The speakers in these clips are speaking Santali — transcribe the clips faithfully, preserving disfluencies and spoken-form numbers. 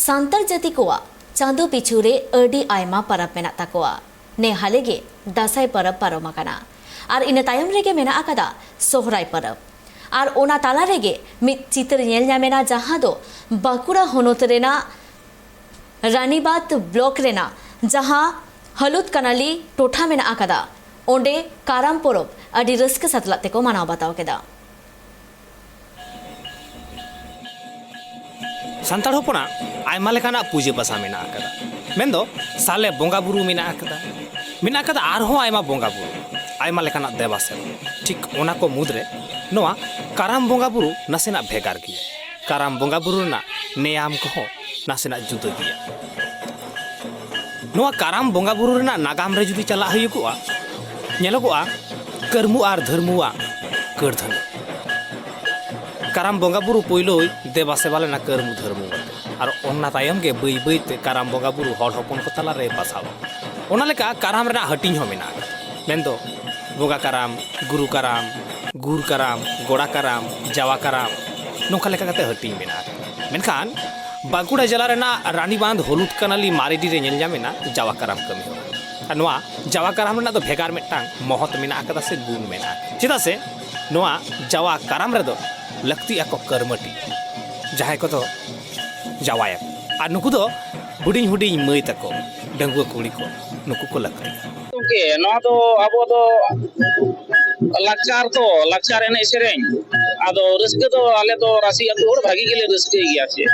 ᱥᱟᱱᱛᱟᱲ ᱡᱟᱹᱛᱤ ᱠᱚᱣᱟᱜ ᱪᱟᱸᱫᱚ ᱯᱤᱪᱷᱩ ᱨᱮ ᱟᱹᱰᱤ ᱟᱭᱢᱟ ᱯᱚᱨᱚᱵᱽ ᱢᱮᱱᱟᱜ ᱛᱟᱠᱚᱣᱟ᱾ ᱱᱮ ᱦᱟᱞᱮ ᱜᱮ ᱫᱟᱸᱥᱟᱭ ᱯᱚᱨᱚᱵᱽ ᱯᱟᱨᱚᱢ ᱟᱠᱟᱱᱟ ᱟᱨ ᱤᱱᱟᱹ ᱛᱟᱭᱚᱢ ᱨᱮᱜᱮ ᱢᱮᱱᱟᱜ ᱟᱠᱟᱫᱟ ᱥᱚᱦᱨᱟᱭ ᱯᱚᱨᱚᱵᱽ᱾ ᱟᱨ ᱚᱱᱟ ᱛᱟᱞᱟ ᱨᱮᱜᱮ ᱢᱤᱫ ᱪᱤᱛᱟᱹᱨ ᱧᱮᱞ ᱧᱟᱢᱮᱱᱟ, ᱡᱟᱦᱟᱸ ᱫᱚ ᱵᱟᱸᱠᱩᱲᱟ ᱦᱚᱱᱚᱛ ᱨᱮᱱᱟᱜ ᱨᱟᱱᱤᱵᱟᱸᱫᱷ ᱵᱞᱚᱠ ᱨᱮᱱᱟᱜ ᱡᱟᱦᱟᱸ ᱦᱟᱞᱩᱫ ᱠᱟᱱᱟᱞᱤ ᱴᱚᱴᱷᱟ ᱢᱮᱱᱟᱜ ᱟᱠᱟᱫᱟ, ᱚᱸᱰᱮ ᱠᱟᱨᱟᱢ ᱯᱚᱨᱚᱵᱽ ᱟᱹᱰᱤ ᱨᱟᱹᱥᱠᱟᱹ ᱥᱟᱛᱞᱟᱜ ᱛᱮᱠᱚ ᱢᱟᱱᱟᱣ ᱵᱟᱛᱟᱣ ᱠᱮᱫᱟ᱾ ᱥᱟᱱᱛᱟᱲ ᱦᱚᱯᱚᱱᱟᱜ ᱟᱭᱢᱟ ᱞᱮᱠᱟᱱᱟᱜ ᱯᱩᱡᱟᱹ ᱯᱟᱥᱟ ᱢᱮᱱᱟᱜ ᱟᱠᱟᱫᱟ, ᱢᱮᱱᱫᱚ ᱥᱟᱞᱮ ᱵᱚᱸᱜᱟ ᱵᱩᱨᱩ ᱢᱮᱱᱟᱜ ᱟᱠᱟᱫᱟ, ᱢᱮᱱᱟᱜ ᱟᱠᱟᱫᱟ ᱟᱨᱦᱚᱸ ᱟᱭᱢᱟ ᱵᱚᱸᱜᱟ ᱵᱩᱨᱩ, ᱟᱭᱢᱟ ᱞᱮᱠᱟᱱᱟᱜ ᱫᱮᱵᱟ ᱥᱮᱵᱟ᱾ ᱴᱷᱤᱠ ᱚᱱᱟ ᱠᱚ ᱢᱩᱫᱽᱨᱮ ᱱᱚᱣᱟ ᱠᱟᱨᱟᱢ ᱵᱚᱸᱜᱟ ᱵᱩᱨᱩ ᱱᱟᱥᱮᱱᱟᱜ ᱵᱷᱮᱜᱟᱨ ᱜᱮᱭᱟ᱾ ᱠᱟᱨᱟᱢ ᱵᱚᱸᱜᱟ ᱵᱩᱨᱩ ᱨᱮᱱᱟᱜ ᱱᱮᱭᱟᱢ ᱠᱚᱦᱚᱸ ᱱᱟᱥᱮᱱᱟᱜ ᱡᱩᱫᱟᱹ ᱜᱮᱭᱟ᱾ ᱱᱚᱣᱟ ᱠᱟᱨᱟᱢ ᱵᱚᱸᱜᱟ ᱵᱩᱨᱩ ᱨᱮᱱᱟᱜ ᱱᱟᱜᱟᱢ ᱨᱮ ᱡᱩᱫᱤ ᱪᱟᱞᱟᱜ ᱦᱩᱭᱩᱜᱚᱜᱼᱟ, ᱧᱮᱞᱚᱜᱚᱜᱼᱟ ᱠᱟᱹᱨᱢᱩ ᱟᱨ ᱫᱷᱟᱹᱨᱢᱩᱣᱟᱜ ᱠᱟᱹᱨᱫᱷᱟᱹᱱᱤ᱾ ᱠᱟᱨᱟᱢ ᱵᱚᱸᱜᱟ ᱵᱩᱨᱩ ᱯᱳᱭᱞᱳᱭ ᱫᱮᱵᱟ ᱥᱮᱵᱟ ᱞᱮᱱᱟ ᱠᱟᱹᱨᱢᱩ ᱫᱷᱟᱹᱨᱢᱩ ᱟᱛᱮ, ᱟᱨ ᱚᱱᱟ ᱛᱟᱭᱚᱢ ᱜᱮ ᱵᱟᱹᱭ ᱵᱟᱹᱭ ᱛᱮ ᱠᱟᱨᱟᱢ ᱵᱚᱸᱜᱟ ᱵᱩᱨᱩ ᱦᱚᱲ ᱦᱚᱯᱚᱱ ᱠᱚ ᱛᱟᱞᱟ ᱨᱮ ᱯᱟᱥᱟᱣ ᱮᱱᱟ᱾ ᱚᱱᱟ ᱞᱮᱠᱟ ᱠᱟᱨᱟᱢ ᱨᱮᱱᱟᱜ ᱦᱟᱹᱴᱤᱧ ᱦᱚᱸ ᱢᱮᱱᱟᱜᱼᱟ, ᱢᱮᱱᱫᱚ ᱵᱚᱸᱜᱟ ᱠᱟᱨᱟᱢ, ᱜᱩᱨᱩ ᱠᱟᱨᱟᱢ, ᱜᱩᱨ ᱠᱟᱨᱟᱢ, ᱜᱚᱲᱟ ᱠᱟᱨᱟᱢ, ᱡᱟᱣᱟ ᱠᱟᱨᱟᱢ, ᱱᱚᱝᱠᱟ ᱞᱮᱠᱟ ᱠᱟᱛᱮ ᱦᱟᱹᱴᱤᱧ ᱢᱮᱱᱟᱜᱼᱟ᱾ ᱢᱮᱱᱠᱷᱟᱱ ᱵᱟᱸᱠᱩᱲᱟ ᱡᱮᱞᱟ ᱨᱮᱱᱟᱜ ᱨᱟᱱᱤᱵᱟᱸᱫᱷ ᱦᱚᱞᱩᱫ ᱠᱟᱱᱟᱞᱤ ᱢᱟᱨᱮᱰᱤ ᱨᱮ ᱧᱮᱞ ᱧᱟᱢ ᱮᱱᱟ ᱡᱟᱣᱟ ᱠᱟᱨᱟᱢ ᱠᱟᱹᱢᱤ ᱦᱚᱨᱟ᱾ ᱟᱨ ᱱᱚᱣᱟ ᱡᱟᱣᱟ ᱠᱟᱨᱟᱢ ᱨᱮᱱᱟᱜ ᱫᱚ ᱵᱷᱮᱜᱟᱨ ᱢᱤᱫᱴᱟᱝ ᱢᱚᱦᱚᱛ ᱢᱮᱱᱟᱜ ᱟᱠᱟᱫᱟ ᱥᱮ ᱜᱩᱱ ᱢᱮᱱᱟᱜᱼᱟ, ᱪᱮᱫᱟᱜ ᱥᱮ ᱱᱚᱣᱟ ᱡᱟᱣᱟ ᱠᱟᱨᱟᱢ ᱨᱮᱫᱚ ᱞᱟᱹᱠᱛᱤᱜ ᱟᱠᱚ ᱠᱟᱹᱨᱢᱟᱹᱴᱤ, ᱡᱟᱦᱟᱸᱭ ᱠᱚᱫᱚ ᱡᱟᱶᱟᱭᱟᱠᱚ, ᱟᱨ ᱱᱩᱠᱩ ᱫᱚ ᱦᱩᱰᱤᱧ ᱦᱩᱰᱤᱧ ᱢᱟᱹᱭ ᱛᱟᱠᱚ, ᱰᱟᱺᱜᱩᱣᱟᱹ ᱠᱩᱲᱤ ᱠᱚ, ᱱᱩᱠᱩ ᱠᱚ ᱞᱟᱹᱠᱛᱤᱜᱼᱟ᱾ ᱜᱚᱢᱠᱮ, ᱱᱚᱣᱟ ᱫᱚ ᱟᱵᱚ ᱫᱚ ᱞᱟᱠᱪᱟᱨ ᱛᱚ, ᱞᱟᱠᱪᱟᱨ ᱮᱱᱮᱡ ᱥᱮᱨᱮᱧ, ᱟᱫᱚ ᱨᱟᱹᱥᱠᱟᱹ ᱫᱚ ᱟᱞᱮ ᱫᱚ ᱨᱟᱹᱥᱤ ᱟᱹᱛᱩ ᱦᱚᱲ ᱵᱷᱟᱹᱜᱤ ᱜᱮᱞᱮ ᱨᱟᱹᱥᱠᱟᱹᱭ ᱜᱮᱭᱟ᱾ ᱪᱮᱫ?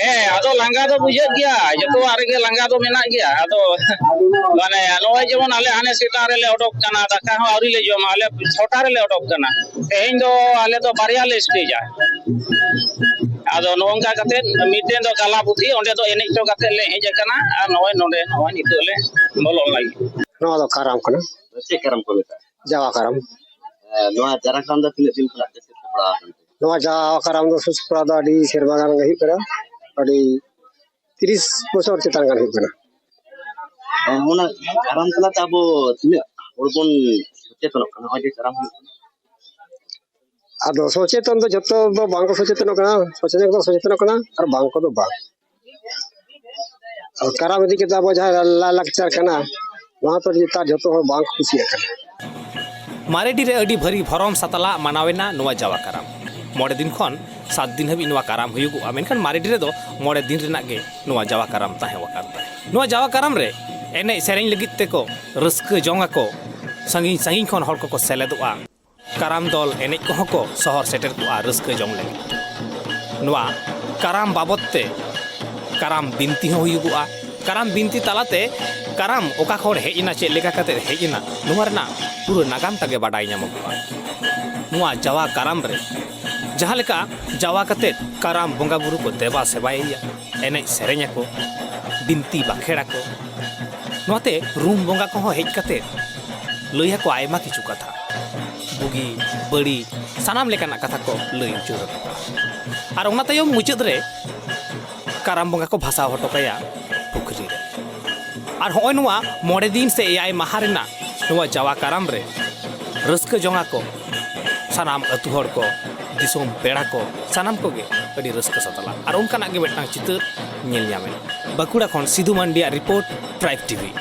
ᱦᱮᱸ, ᱟᱫᱚ ᱞᱟᱸᱜᱟ ᱫᱚ ᱵᱩᱡᱷᱟᱹᱜ ᱜᱮᱭᱟ, ᱡᱚᱛᱚᱣᱟᱜ ᱨᱮᱜᱮ ᱞᱟᱸᱜᱟ ᱫᱚ ᱢᱮᱱᱟᱜ ᱜᱮᱭᱟ᱾ ᱟᱫᱚ ᱢᱟᱱᱮ ᱱᱚᱜᱼᱚᱭ ᱡᱮᱢᱚᱱ ᱟᱞᱮ ᱦᱟᱱᱮ ᱥᱮᱛᱟᱜ ᱨᱮᱞᱮ ᱚᱰᱚᱠ ᱠᱟᱱᱟ, ᱫᱟᱠᱟ ᱦᱚᱸ ᱟᱹᱣᱨᱤ ᱞᱮ ᱡᱚᱢᱟ, ᱟᱞᱮ ᱪᱷᱚᱴᱟ ᱨᱮᱞᱮ ᱚᱰᱚᱠ ᱠᱟᱱᱟ᱾ ᱛᱮᱦᱮᱧ ᱫᱚ ᱟᱞᱮ ᱫᱚ ᱵᱟᱨᱭᱟ ᱞᱮ ᱥᱴᱮᱡᱟ᱾ ᱟᱫᱚ ᱱᱚᱜᱼᱚ ᱱᱚᱝᱠᱟ ᱠᱟᱛᱮ ᱢᱤᱫᱴᱮᱱ ᱫᱚ ᱠᱟᱞᱟ ᱯᱩᱛᱷᱤ, ᱚᱸᱰᱮ ᱫᱚ ᱮᱱᱮᱡ ᱦᱚᱴᱚ ᱠᱟᱛᱮ ᱞᱮ ᱦᱮᱡ ᱟᱠᱟᱱᱟ, ᱟᱨ ᱱᱚᱜᱼᱚᱭ ᱱᱚᱰᱮ ᱱᱚᱜᱼᱚᱭ ᱱᱤᱛᱚᱜ ᱞᱮ ᱵᱚᱞᱚᱱ ᱞᱟᱹᱜᱤᱫ᱾ ᱱᱚᱣᱟ ᱫᱚ ᱠᱟᱨᱟᱢ ᱠᱟᱱᱟ᱾ ᱪᱮᱫ ᱠᱟᱨᱟᱢ ᱠᱚ ᱢᱮᱛᱟᱜᱼᱟ? ᱡᱟᱣᱟ ᱠᱟᱨᱟᱢ᱾ ᱦᱮᱸ, ᱱᱚᱣᱟ ᱡᱟᱣᱟ ᱠᱟᱨᱟᱢ ᱫᱚ ᱛᱤᱱᱟᱹᱜ ᱫᱤᱱ ᱠᱷᱚᱱᱟᱜ ᱯᱮ ᱥᱟᱹᱛ ᱥᱟᱯᱲᱟᱣ ᱟᱠᱟᱱ ᱛᱮ? ᱱᱚᱣᱟ ᱡᱟᱣᱟ ᱠᱟᱨᱟᱢ ᱫᱚ ᱥᱩᱥᱯᱨᱟ ᱫᱚ ᱟᱹᱰᱤ ᱥᱮᱨᱢᱟ ᱜᱟᱱ ᱜᱮ ᱦᱩᱭᱩᱜ ᱠᱟᱱᱟ, ᱟᱹᱰᱤ ᱛᱤᱨᱤᱥ ᱵᱚᱪᱷᱚᱨ ᱪᱮᱛᱟᱱ ᱜᱟᱱ ᱦᱩᱭᱩᱜ ᱠᱟᱱᱟ᱾ ᱦᱮᱸ, ᱚᱱᱟ ᱠᱟᱨᱟᱢ ᱛᱟᱞᱟᱛᱮ ᱟᱵᱚ ᱛᱤᱱᱟᱹᱜ ᱦᱚᱲ ᱵᱚᱱ ᱥᱚᱪᱮᱛᱚᱱᱚᱜ ᱠᱟᱱᱟ, ᱱᱚᱜᱼᱚᱭ ᱡᱮ ᱠᱟᱨᱟᱢ ᱦᱩᱭᱩᱜ ᱠᱟᱱᱟ? ᱟᱫᱚ ᱥᱚᱪᱮᱛᱚᱱ ᱫᱚ ᱡᱚᱛᱚ ᱫᱚ ᱵᱟᱝ ᱠᱚ ᱥᱚᱪᱮᱛᱚᱱᱚᱜ ᱠᱟᱱᱟ᱾ ᱥᱚᱪᱮᱛᱚᱱ ᱠᱚ ᱥᱚᱪᱮᱛᱚᱱᱚᱜ ᱠᱟᱱᱟ ᱟᱨ ᱵᱟᱝ ᱠᱚᱫᱚ ᱵᱟᱝ᱾ ᱟᱨ ᱠᱟᱨᱟᱢ ᱤᱫᱤ ᱠᱟᱛᱮ ᱟᱵᱚ ᱡᱟᱦᱟᱸ ᱞᱟᱭᱼᱞᱟᱠᱪᱟᱨ ᱠᱟᱱᱟ, ᱱᱚᱣᱟ ᱛᱚ ᱱᱮᱛᱟᱨ ᱡᱚᱛᱚ ᱦᱚᱲ ᱵᱟᱝ ᱠᱚ ᱠᱩᱥᱤᱭᱟᱜ ᱠᱟᱱᱟ᱾ ᱢᱟᱨᱮᱰᱤ ᱨᱮ ᱟᱹᱰᱤ ᱵᱷᱟᱹᱨᱤ ᱵᱷᱚᱨᱚᱢ ᱥᱟᱛᱟᱞᱟ ᱢᱟᱱᱟᱣᱮᱱᱟ ᱱᱚᱣᱟ ᱡᱟᱣᱟ ᱠᱟᱨᱟᱢ᱾ ᱢᱚᱬᱮ ᱫᱤᱱ ᱠᱷᱚᱱ ᱥᱟᱛ ᱫᱤᱱ ᱦᱟᱹᱵᱤᱡ ᱱᱚᱣᱟ ᱠᱟᱨᱟᱢ ᱦᱩᱭᱩᱜᱚᱜᱼᱟ, ᱢᱮᱱᱠᱷᱟᱱ ᱢᱟᱨᱮᱰᱤ ᱨᱮᱫᱚ ᱢᱚᱬᱮ ᱫᱤᱱ ᱨᱮᱱᱟᱜ ᱜᱮ ᱱᱚᱣᱟ ᱡᱟᱣᱟ ᱠᱟᱨᱟᱢ ᱛᱟᱦᱮᱸ ᱟᱠᱟᱱ ᱛᱟᱦᱮᱸᱫ᱾ ᱱᱚᱣᱟ ᱡᱟᱣᱟ ᱠᱟᱨᱟᱢ ᱨᱮ ᱮᱱᱮᱡ ᱥᱮᱨᱮᱧ ᱞᱟᱹᱜᱤᱫ ᱛᱮᱠᱚ ᱨᱟᱹᱥᱠᱟᱹ ᱡᱚᱝ ᱟᱠᱚ, ᱥᱟᱺᱜᱤᱧ ᱥᱟᱺᱜᱤᱧ ᱠᱷᱚᱱ ᱦᱚᱲ ᱠᱚᱠᱚ ᱥᱮᱞᱮᱫᱚᱜᱼᱟ᱾ ᱠᱟᱨᱟᱢ ᱫᱚᱞ ᱮᱱᱮᱡ ᱠᱚᱦᱚᱸ ᱠᱚ ᱥᱚᱦᱚᱨ ᱥᱮᱴᱮᱨ ᱠᱚᱜᱼᱟ ᱨᱟᱹᱥᱠᱟᱹ ᱡᱚᱝ ᱞᱟᱹᱜᱤᱫ᱾ ᱱᱚᱣᱟ ᱠᱟᱨᱟᱢ ᱵᱟᱵᱚᱫ ᱛᱮ ᱠᱟᱨᱟᱢ ᱵᱤᱱᱛᱤ ᱦᱚᱸ ᱦᱩᱭᱩᱜᱚᱜᱼᱟ᱾ ᱠᱟᱨᱟᱢ ᱵᱤᱱᱛᱤ ᱛᱟᱞᱟᱛᱮ ᱠᱟᱨᱟᱢ ᱚᱠᱟ ᱠᱷᱚᱱ ᱦᱮᱡ ᱮᱱᱟ, ᱪᱮᱫ ᱞᱮᱠᱟ ᱠᱟᱛᱮ ᱦᱮᱡ ᱮᱱᱟ, ᱱᱚᱣᱟ ᱨᱮᱱᱟᱜ ᱯᱩᱨᱟᱹ ᱱᱟᱜᱟᱢ ᱛᱟᱜᱮ ᱵᱟᱰᱟᱭ ᱧᱟᱢᱚᱜᱚᱜᱼᱟ᱾ ᱱᱚᱣᱟ ᱡᱟᱣᱟ ᱠᱟᱨᱟᱢ ᱨᱮ ᱡᱟᱦᱟᱸ ᱞᱮᱠᱟ ᱡᱟᱣᱟ ᱠᱟᱛᱮ ᱠᱟᱨᱟᱢ ᱵᱚᱸᱜᱟ ᱵᱩᱨᱩ ᱠᱚ ᱫᱮᱵᱟ ᱥᱮᱵᱟᱭᱮᱭᱟ, ᱮᱱᱮᱡ ᱥᱮᱨᱮᱧ ᱟᱠᱚ, ᱵᱤᱱᱛᱤ ᱵᱟᱠᱷᱮᱲ ᱟᱠᱚ, ᱱᱚᱣᱟᱛᱮ ᱨᱩᱢ ᱵᱚᱸᱜᱟ ᱠᱚᱦᱚᱸ ᱦᱮᱡ ᱠᱟᱛᱮ ᱞᱟᱹᱭ ᱟᱠᱚ ᱟᱭᱢᱟ ᱠᱤᱪᱷᱩ ᱠᱟᱛᱷᱟ, ᱵᱩᱜᱤ ᱵᱟᱹᱲᱤᱡ ᱥᱟᱱᱟᱢ ᱞᱮᱠᱟᱱᱟᱜ ᱠᱟᱛᱷᱟ ᱠᱚ ᱞᱟᱹᱭ ᱩᱪᱟᱹᱲ ᱟᱠᱚᱣᱟ᱾ ᱟᱨ ᱚᱱᱟ ᱛᱟᱭᱚᱢ ᱢᱩᱪᱟᱹᱫ ᱨᱮ ᱠᱟᱨᱟᱢ ᱵᱚᱸᱜᱟ ᱠᱚ ᱵᱷᱟᱥᱟᱣ ᱦᱚᱴᱚ ᱠᱟᱭᱟ ᱯᱩᱠᱷᱨᱤ ᱨᱮ᱾ ᱟᱨ ᱦᱚᱸᱜᱼᱚᱭ ᱱᱚᱣᱟ ᱢᱚᱬᱮ ᱫᱤᱱ ᱥᱮ ᱮᱭᱟᱭ ᱢᱟᱦᱟ ᱨᱮᱱᱟᱜ ᱱᱚᱣᱟ ᱡᱟᱣᱟ ᱠᱟᱨᱟᱢ ᱨᱮ ᱨᱟᱹᱥᱠᱟᱹ ᱡᱚᱝᱟ ᱠᱚ ᱥᱟᱱᱟᱢ ᱟᱹᱛᱩ ᱦᱚᱲ ᱠᱚ, ᱫᱤᱥᱚᱢ ᱯᱮᱲᱟ ᱠᱚ, ᱥᱟᱱᱟᱢ ᱠᱚᱜᱮ ᱟᱹᱰᱤ ᱨᱟᱹᱥᱠᱟᱹ ᱥᱟᱛᱟᱞᱟ᱾ ᱟᱨ ᱚᱱᱠᱟᱱᱟᱜ ᱜᱮ ᱢᱤᱫᱴᱟᱝ ᱪᱤᱛᱟᱹᱨ ᱧᱮᱞ ᱧᱟᱢᱮᱱᱟ᱾ ᱵᱟᱸᱠᱩᱲᱟ ᱠᱷᱚᱱ ᱥᱤᱫᱷᱩ ᱢᱟᱱᱰᱤᱭᱟᱜ ᱨᱤᱯᱳᱨᱴ, ᱴᱨᱟᱭᱤᱵᱽ ᱴᱤᱵᱷᱤ᱾